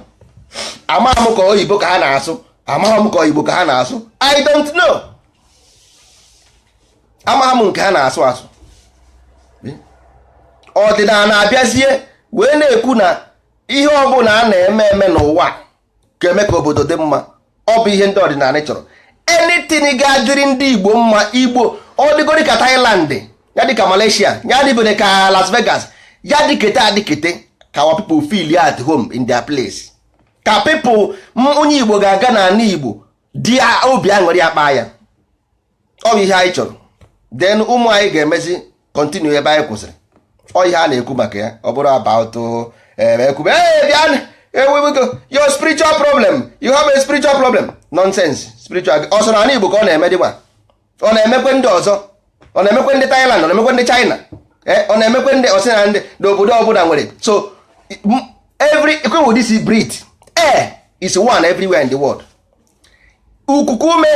Amaghị m ka oyibo ka ha na-asụ, amaghị m ka oyibo ka ha na-asụ. I don't know. Amaghị m nke ha na-asụ asụ. Ọdịnala abịazie wee na-ekwu na ihe ọbụla a na-eme eme n'ụwa ga-eme ka obodo dị mma. Ọ bụ ihe ndị ọdịnala chọrọ. Anything ga-adịrị ndị Igbo mma, Igbo ọ dịgoro ka Thailand ya, dị ka Malaysia ya, dịbere ka Las Vegas ya, dịkete adịkete, ka our people feel at home in their place, ka people, onye Igbo ga-aga n'ala Igbo dị obi aṅụrị akpa ya. Ọ bụ ihe anyị chọrọ. Then ụmụ anyị ga-emezi continue ebe anyị kwụsịrị. Ọ ihe a na-ekwu maka ya, ọ bụrụ about ekwube, "Hey, bịa, ewewego your spiritual problem, you have a spiritual problem." Nonsense. Spiritual ọsọ n'ala Igbo ka ọ na-eme dịgba, ọ na-emekwe ndị ọzọ, ọ na-emekwe ndị Thailand, ọ na-emekwe ndị China, ọ na-emekwe ndị ọsị na ndị n'obodo ọbụla nwere. So every ekwe this breathe air is one everywhere in the world. Ukuku ume,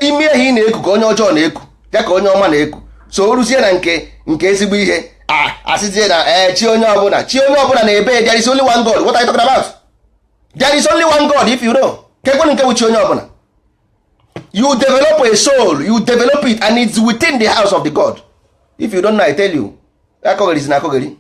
ime ehi na-eku ka onye ọjọọ na-eku ya, ka onye ọma na-eku. So o ruzie na nke ezigbo ihe a, asịzie na ee, chi onye ọbụla, chi onye ọbụla na-ebe. There is only one God. What are you talking about? There is only one God. If you know kekwenụ nke bụ chi onye ọbụla, you develop a soul, you develop it and it's within the house of the God. If you don't know, I tell you. Akọgherizi na akọgheri.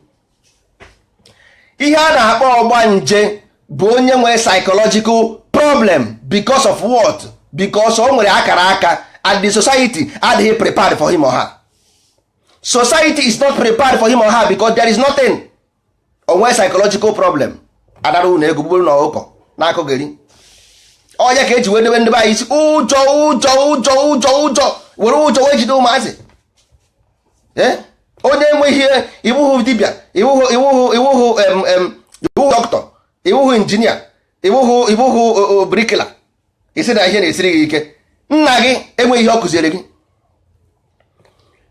Ihe a na-akpọ ọgbanje bụ onye nwere psychological problem. Because of what? Because o nwere akara aka and the society adịghị prepared for him or her. Society is not prepared for him or her because there is nothing. O nwee psychological problem, adara unu ego gburu na ọkụkọ na-akọgheri. Onye ka eji wee debe ndị be anyị isi ụjọ, ụjọ, ụjọ, ụjọ, ụjọ, were ụjọ wee jide ụmụazị. Onye enweghị ihe, iwuhụ dibịa, iwuhụ iwuhụ iwuhụ em em iwuhụ dọkịta, iwuhụ injinia, iwuhụ bricklayer, isi na ihe na-esiri gị ike. Nna gị enweghị ihe ọ kụziere gị,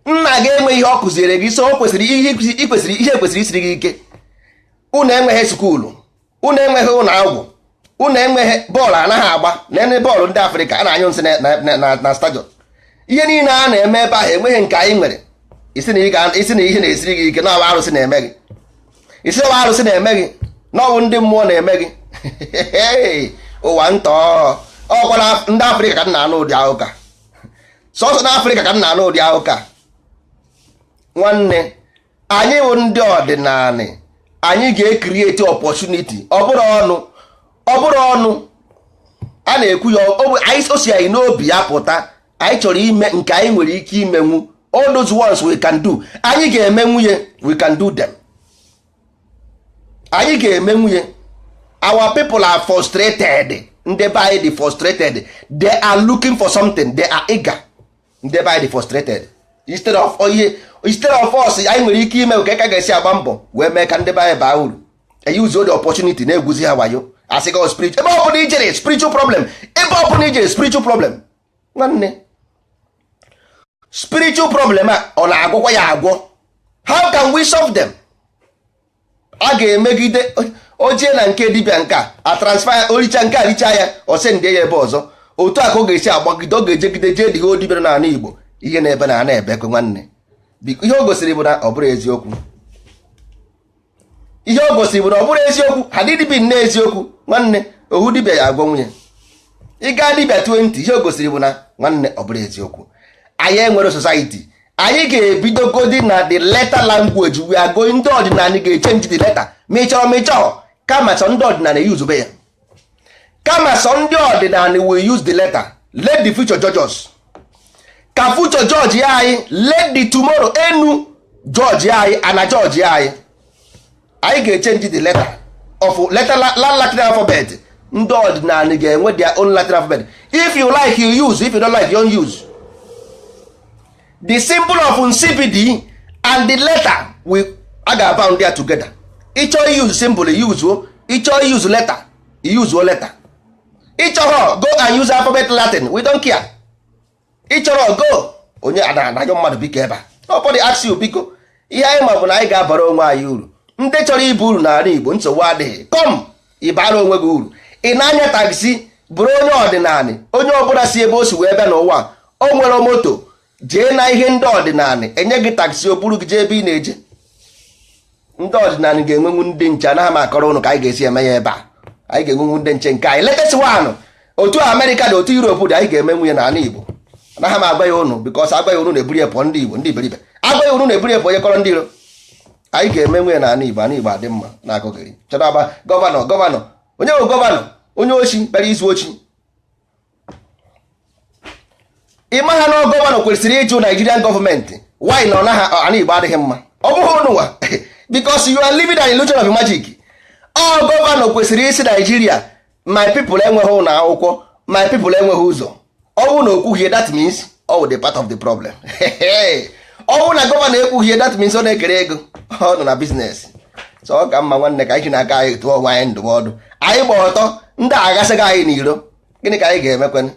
nna gị enweghị ihe ọ kụziere gị. So o kwesịrị ihe ị kwesịrị, ihe kwesịrị isiri gị ike. Unu enweghị school, unu enweghị ụlọ agwụ, unu enweghị bọọlụ, anaghị agba na bọọlụ. Ndị Afrịka a na-anyụ nsị na stadium. Ihe niile a na-eme ebe ahụ, enweghị nke anyị nwere. Isi na ihe na-esiri gị ike, na ọwa arụsị na-eme gị. Isi ọwa arụsị na-eme gị, na ọwụ ndị mmụọ na-eme gị. Ụwa ntọ ọkwa na ndị Afrịka ka m na-anụ ụdị akụka. Sọsọ na Afrịka ka m na-anụ ụdị akụka. Nwanne, anyị bụ ndị ọdịnala, anyị ga-ecreate opportunity. Ọ bụrụ ọnụ, ọ bụrụ ọnụ a na-ekwu ya, anyị o si anyị n'obi ya pụta. Anyị chọrọ ime nke anyị nwere ike imenwu. All those ones we can do, anyị ga-eme nwunye. We can do them. Anyị ga-eme nwunye. Our people are frustrated. Ndị be anyị dị frustrated. They are looking for something. They are eager. Ndị be anyị dị frustrated. Instead of ihe, instead of us, anyị nwere ike ime ka ka ga-esi agba mbọ wee mee ka ndị be anyị baa uru. Use the opportunity na-egwuzi ha wayo, asị gị spiritual. Ebe ọ bụla ijere, spiritual problem. Ebe ọ bụla ijere, spiritual problem. Nwanne, spiritual problem a, ọ na-agwọkwa ya agwọ? How can we solve them? A ga-emegide ojie na nke dibịa nke a transfer oricha nke a richa ya, ọ send ya ebe ọzọ. Otu a ka ọ ga-esi agbagide, ọ ga-ejegide jee dịghị odibịa n'ala Igbo. Ihe na-ebe na ana ebekwe. Nwanne, ihe o gosiri bụ na ọ bụrụ eziokwu. Ihe o gosiri bụ na ọ bụrụ eziokwu. Ha dịdịbi nne eziokwu. Nwanne, ohu dibịa ya agwọ nwunye ịga dibịa 20. Ihe o gosiri bụ na, nwanne, ọ bụrụ eziokwu. Anyị enwere society. Anyị ga-ebidogodi na the letter language. We are going, ndị ọdịnala ga-echange the letter, ma ị chọrọ ma ị chọrọ. Kama sọ ndị ọdịnala use be ya, kama sọ ndị ọdịnala will use the letter. Let the future judge us. Ka future judge ya anyị. Let the tomorrow enu judge ya anyị, ana judge ya anyị. Anyị ga-echange the letter of letter la Latin alphabet. Ndị ọdịnala ga-enwe their own Latin alphabet. If you like, you use. If you don't like, you don't use. The symbol of nsibidi and the letter, we a ga-abound there together. Ịchọ use symbol, use o. Ịchọ use letter, use o letter. Ịchọrọ, go and use alphabet Latin. We don't care. Ịchọrọ, go. Onye anaghị mmadụ biko ebe a? Nobody ask you biko. Ihe anyị ma bụ na anyị ga-abara onwe anyị uru. Ndị chọrọ ibu uru n'ala Igbo, nsogbu adịghị. Kom ịbara onwe gị uru. Ị na-anya taxi, bụrụ onye ọdịnala. Onye ọbụla si ebe o si wee bịa n'ụwa, o nwere moto, jee na ihe ndị ọdịnala enye gị taxi, o buru gị jee ebe ị na-eje. Ndị ọdịnala ga-enwenwu ndị nche. Anaghị m akọrọ ụnụ ka anyị ga-esi eme ya ebe a. Anyị ga-enwenwu ndị nche nke anyị, latest one. Otu Amerịka dị, otu Europe dị, anyị ga-emenwu ya n'ala Igbo. Anaghị m agwa ya ụnụ because agwa ya ụnụ na-eburu ya pụọ. Ndị Igbo, ndị iberibe, agwa ya ụnụ na-eburu ya pụọ. Onye kọrọ ndị iro, anyị ga-emenwu ya n'ala Igbo. Ala Igbo adị mma na-akụgịrị. Chọrọ aba governor, governor onye bụ governor, onye ochi bịara izu ochi. Ịma ha na governor kwesịrị ịjụ Nigerian gọọmenti why na ọ naghị ala Igbo adịghị mma. Ọ bụghị ụnụnwa, because you are living an illusion of magic. Ọ governor kwesịrị isi Nigeria, "My people enweghị ụlọ akwụkwọ, my people enweghị ụzọ." Ọ bụrụ na okwughie, that means all the part of the problem. Ọ bụrụ na governor ekwughie, that means ọ na-ekere ego, ọ nọ na business. So ọ ka mma, nwanne, ka anyị ji n'aka anyị tụọ onwe anyị ndụmọdụ. Anyị gba ọtọ, ndị aghasịghị anyị n'iro. Gịnị ka anyị ga-emekwenụ?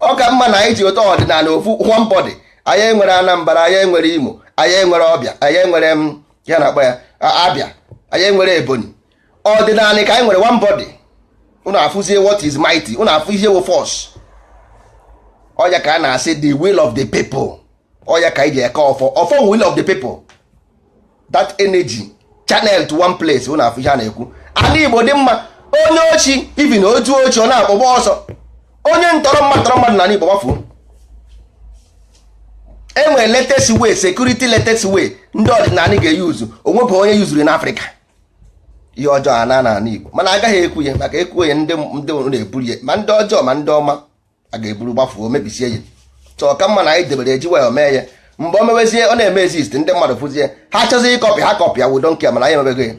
Ọ ka mma na anyị ji ụtọ ọdịnala ofu one body. Anyị enwere Anambra, anyị enwere Imo, anyị enwere Ọbịa, anyị enwere m ya na-akpọ ya Abịa, anyị enwere Ebonyi. Ọdịnala ka anyị nwere, one body. Unu afụzie what is mighty, unu afụ ihe wụ force. Ọya ka a na-asị the will of the people. Ọya ka anyị ji eke ọfọ. Ọfọ, will of the people, that energy channel to one place. Unu afụ ihe a na-ekwu. Ala Igbo dị mma. Onye ochi, even otu ochi, ọ na-akpọgba ọsọ. Onye ntọrọ mmadụ, tọrọ mmadụ n'ala Igbo, gbafuo. Enwere latest way, security latest way ndị ọdịnala ga-eyuzu. Onwebụ onye yuzuru n'Afrịka ihe ọjọọ a na n'ala Igbo, mana agaghị ekwu ya maka ekwu ya, ndị ndị na-eburu ya, ma ndị ọjọọ ma ndị ọma, a ga-eburu gbafuo, mebisie ya. Chọọ ka mma na anyị debere eji wee mee ya. Mgbe o mewezie, ọ na-eme exist, ndị mmadụ fụzie, ha chọzi ịcopy, ha copy ya. We don't care, mana anyị emebego ya.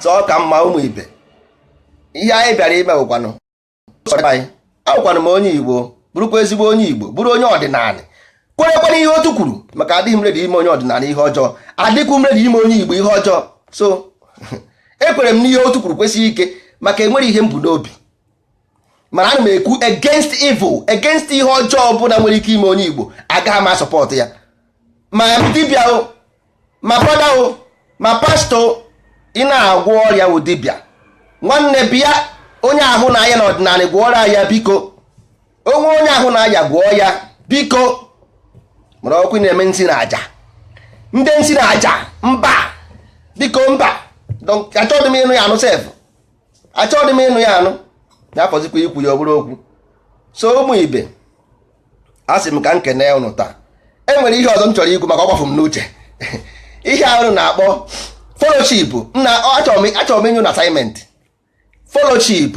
Chọọ ka mma. Ụmụ ibe, ihe anyị bịara ime bụkwanụ anyị. Awụkwanụ m onye Igbo, bụrụkwa ezigbo onye Igbo, bụrụ onye ọdịnala, kwerekwana ihe otu kwuru, maka adịghị m ready ime onye ọdịnala ihe ọjọọ, adịkwu m ready ime onye Igbo ihe ọjọọ. So ekwere m n'ihe otu kwuru kwesịghị ike, maka enwere ihe m bụ n'obi. Mana ana m ekwu against evil, against ihe ọjọọ ọbụla nwere ike ime onye Igbo. Agaghị m asupport ya, ma dibịa o, ma fada o, ma pastọ. Ị na-agwọ ọrịa wụ dibịa, nwanne, bịa. Onye ahụ na-aya na ọdịnala, gwọọrọ ya biko. Onwe onye ahụ na-aya, gwọọ ya biko. Mara ọkụ na-eme nsị na aja, ndị nsị na aja, mba, biko, mba. Achọghị m ịnụ ya anụ sef. Achọghị m ịnụ ya anụ. Na-afọzikwa ikwu ya, ọ bụrụ okwu. So ụmụ ibe, a sị m ka m kene ụnụ taa. E nwere ihe ọzọ m chọrọ ikwu, maka ọ gbafu m n'uche. Ihe ahụ na-akpọ fellowship nna, achọrọ m inye unu assignment: fellowship,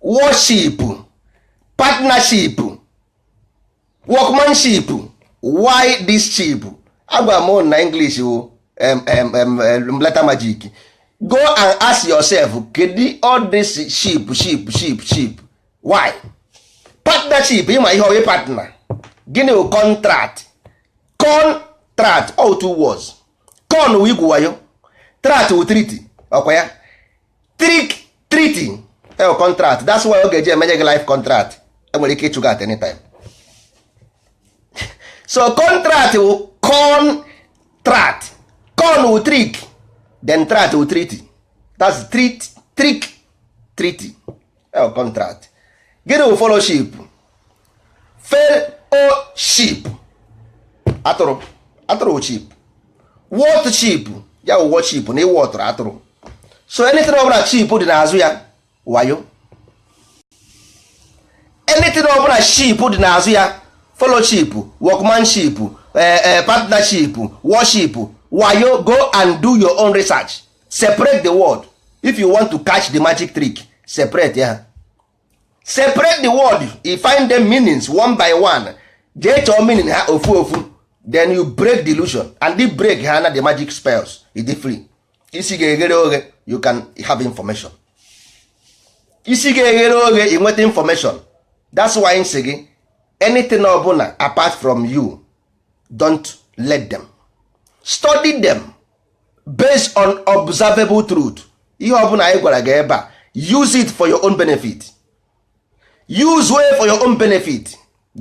worship, partnership, workmanship. Why this ship? Agwa m unu na English wụ letter magic. Go and ask yourself, kedu all this ship, ship, ship, ship? Why partnership? Ịma ihe ọbụ partner? Gịnị bụ contract? Contract, all two words. Con wụ igwu wayo. Trat wụ treaty, ọkwa ya? Trick, treaty, el contract. That's why ọ ga-eji emenye gị life contract. Enwere ike ịchụ gị at any time. So contract wụ contract, con wụ trick, then trat wụ treaty. That's treat, trick, treaty, el contract. Gịnị wụ fellowship? Fellowship, atụrụ. Atụrụ wụ sheep. What sheep? Ya wụ worship na ịwụ ọtụrụ atụrụ. So anything ọbụla sheep dị n'azụ ya, wayo. Anything ọbụla ship dị n'azụ ya, fellowship, workmanship, partnership, worship, wayo. Go and do your own research. Separate the word. If you want to catch the magic trick, separate ya. Separate the word, you find them meanings one by one. Jee chọọ meaning ha ofu ofu, then you break the illusion and the break ha na the magic spells. Ịdị free, isi ga-eghere oghe, you can have information. Isi ga-eghere oghe, ị nweta information. That's why nsị gị, anything ọbụla apart from you, don't let them. Study them based on observable truth. Ihe ọbụla anyị gwara gị ebe a, use it for your own benefit. Use way for your own benefit.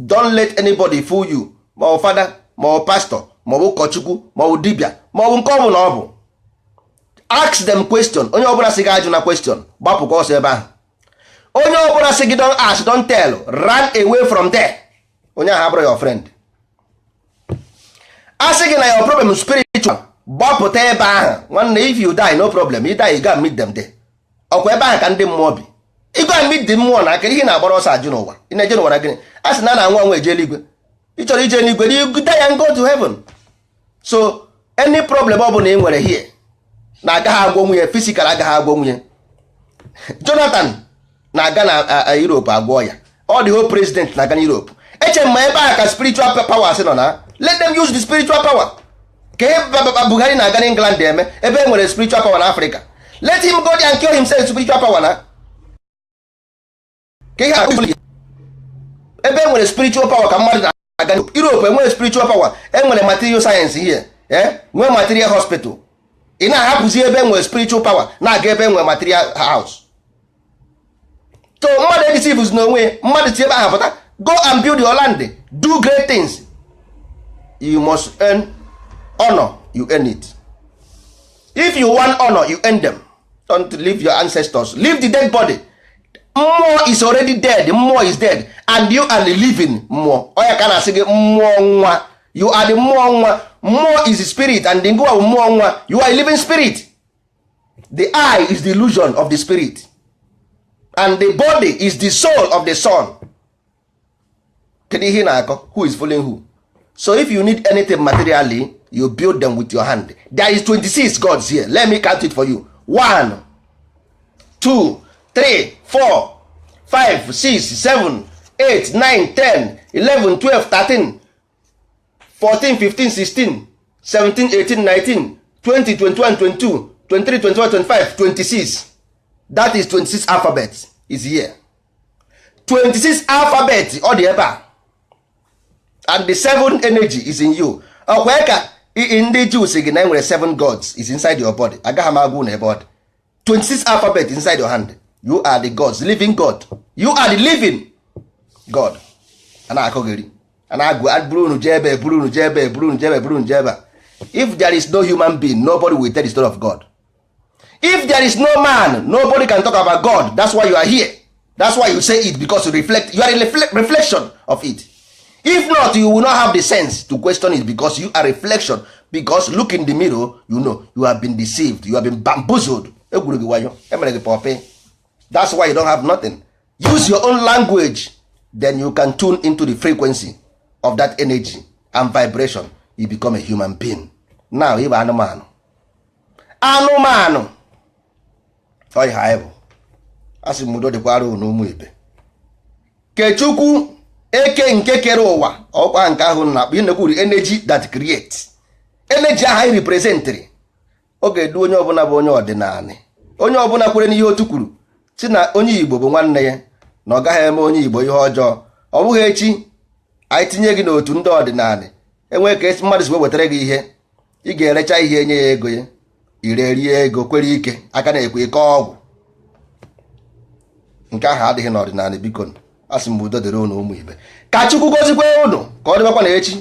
Don't let anybody fool you, ma ọ fada, ma ọ pastor, ma ọ bụ ụkọchukwu, ma ọ bụ dibịa, ma ọ bụ nke ọ bụla ọ bụ. Ask them question. Onye ọbụla sị gị ajụ na question, gbapụ ka ọsọ ebe ahụ. Onye ọbụla sị gị don't ask, don't tell, run away from there. Onye ahụ abụrụ your friend. A sị gị na your problem spiritual, gbapụta ebe ahụ. Nwanne, if you die, no problem. You die, you go and meet them there. Ọkwa ebe ahụ ka ndị mmụọ bi. You go and meet the mmụọ. Na akịrị ihe na-agbara ọsọ ajụ n'ụwa, ị na-eje n'ụwa na gịnị? A sị na a na-anwụ anwụ eje eluigwe. Ị chọrọ ije eluigwe, you die and go to heaven. So any problem ọ bụla ị nwere here na agaghị agwọ nwunye physical, agaghị agwọ nwunye. Jonathan na-aga na Europe agwọ ya. All the whole president na-aga na Europe. Eche m ma ebe a ka spiritual powers nọ na. Let them use the spiritual power. Ka ihe Buhari na-aga na England eme ebe e nwere spiritual power na Africa? Let him go there and kill himself. Spiritual power na ka ihe ebe e nwere spiritual power ka mmadụ na-aga Europe. Enwere spiritual power, enwere material science here, eh, nwee material hospital. Ị na-ahapụzi ebe enwere spiritual power, na-aga ebe enwere material house. So mmadụ edeceives n'onwe mmadụ. Si ebe ahụ pụta, go and build your land, do great things. You must earn honor, you earn it. If you want honor, you earn them. Don't leave your ancestors, leave the dead body. Mmụọ is already dead. Mmụọ is dead and you are the living mmụọ. Oya ka na-asị gị mmụọ nwa. You are the mmụọ nwa. Mmụọ is spirit and the ngwa bụ mmụọ nwa. You are a living spirit. The eye is the illusion of the spirit and the body is the soul of the son. Kedu ihe ị na-akọ? Who is following who? So if you need anything materially, you build them with your hand. There is 26 gods here. Let me count it for you. 1, 2, 3, 4, 5, 6, 7, 8, 9, 10, 11, 12, 13, 14, 15, 16, 17, 18, 19, 20, 21, 22, 23, 24, 25, 26. That is 26 alphabets is here. 26 alphabet ọ dị ebe a. And the seven energy is in you. Ọkwa ka ndị Jews gị na enwere seven gods is inside your body. Agaghị m agwụ na ebe ọ dị. 26 alphabet inside your hand. You are the gods, living god. You are the living god. A na-akọgheri, a na-agụ, buru unu jee ebe, buru unu jee ebe, buru unu jee ebe, buru unu jee ebe a. If there is no human being, nobody will tell the story of God. If there is no man, nobody can talk about God. That's why you are here. That's why you say it, because you reflect. You are a reflection of it. If not, you will not have the sense to question it, because you are reflection. Because look in the mirror, you know you have been deceived, you have been bamboozled. Egwuru gị wayo, emere gị puppet. That's why you don't have nothing. Use your own language, then you can tune into the frequency of that energy and vibration. You become a human being. Now ịbụ anụmanụ. Anụmanụ ọ ihe anyị bụ. A sị m udo dịkwara unu, ụmụ ibe. Kechukwu eke nke kere ụwa, ọkwa nke ahụ na-akpọ inekwuru energy that create energy ahụ anyị representịrị. Ọ ga-edu onye ọbụla bụ onye ọdịnala, onye ọbụla kwere n'ihe otu kwuru si na onye Igbo bụ nwanne ya, na ọ gaghị eme onye Igbo ihe ọjọọ. Ọ bụghị echi anyị tinye gị n'otu ndị ọdịnala, enwee ka esi mmadụ si wee wetara gị ihe ị ga-erecha ihe, nye ya ego ya. Ire rie ego kwere ike aka na-ekwe ike ọgwụ. Nke ahụ adịghị n'ọdịnala. Biko, a sị m udo dịrị unu, ụmụ ibe. Ka Chukwu gozikwe unu, ka ọ dịbakwa na echi.